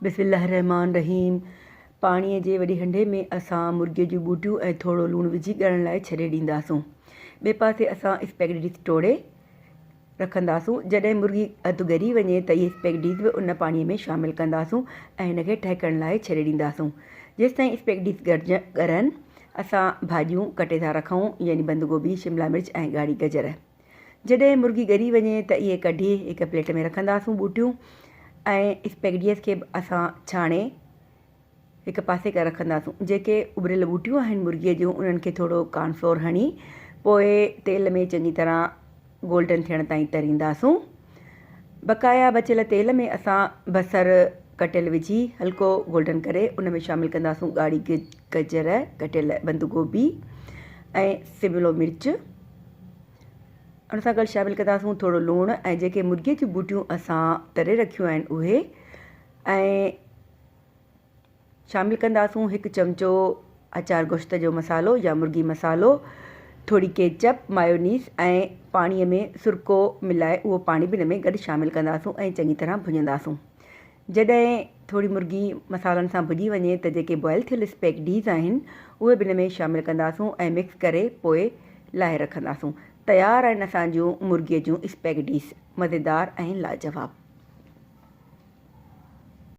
بسم الله الرحمٰن الرحيم پاڻي جي وڏي هنڍي ۾ اسان مرغي جون ٻوٽيون ۽ ٿورو لوڻ وجهي ڳرڻ لاء ڇڏي ڏينداسون. ٻئي پاسي اسان اسپيگڊيز ٽوڙي رکنداسون. جڏهن مرغي اڌ ڳري وڃي ته اهي اسپيگڊيز به ان پاڻي ۾ شامل ڪنداسون ۽ هن کي ٽهڪڻ لاء ڇڏي ڏينداسون. جيستائين اسپيگڊيز ڳرن اسان ڀاڄيون ڪٽي ٿا رکون يعني بند گوبي، شملا مرچ ۽ ڳاڙهي گجر. جڏهن مرغي ڳري وڃي ته اهي ڪڍي هڪ پليٽ ۾ رکنداسون ٻوٽيون ۽ اسپيگڊيز کي به اسان ڇاڻي هڪ پاسي ڪري رکنداسون. جيڪي اٻريل ٻوٽيون آهن مرغيء جون انهن کي ٿورو ڪارن فلور هڻي پوء تيل ۾ چڱي طرح گولڊن ٿيڻ تائين ترينداسون. بقايا بچيل تيل ۾ اسان بصر ڪٽيل وجهي هلڪو گولڊن ڪري ان ۾ شامل ڪنداسون ڳاڙهي گجر، ڪٽيل بند گوبي ۽ سملو مرچ. ان سان گڏ شامل ڪنداسون ٿورو لوڻ ۽ جيڪي مرغي جون ٻوٽيون اسان تري رکيون آهن اهي ۽ شامل ڪنداسون هڪ چمچو اچار گوشت جو مصالحو يا مرغي مصالحو، ٿوري ڪيچپ، مايونيز ۽ پاڻي ۾ سرڪو ملائي اهو پاڻي به ان ۾ گڏ شامل ڪنداسون ۽ چڱي طرح ڀڃنداسون. جڏهن ٿوري مرغي مصالحن سان ڀڄي وڃي ته جيڪي بوائل ٿيل اسپيگڊيز آهن اهي به ان ۾ شامل ڪنداسون ۽ مڪس ڪري پوء لاهي رکنداسون. تيار آهن اسان جون مرغي جون اسپيگڊيز مزيدار ۽ لاجواب.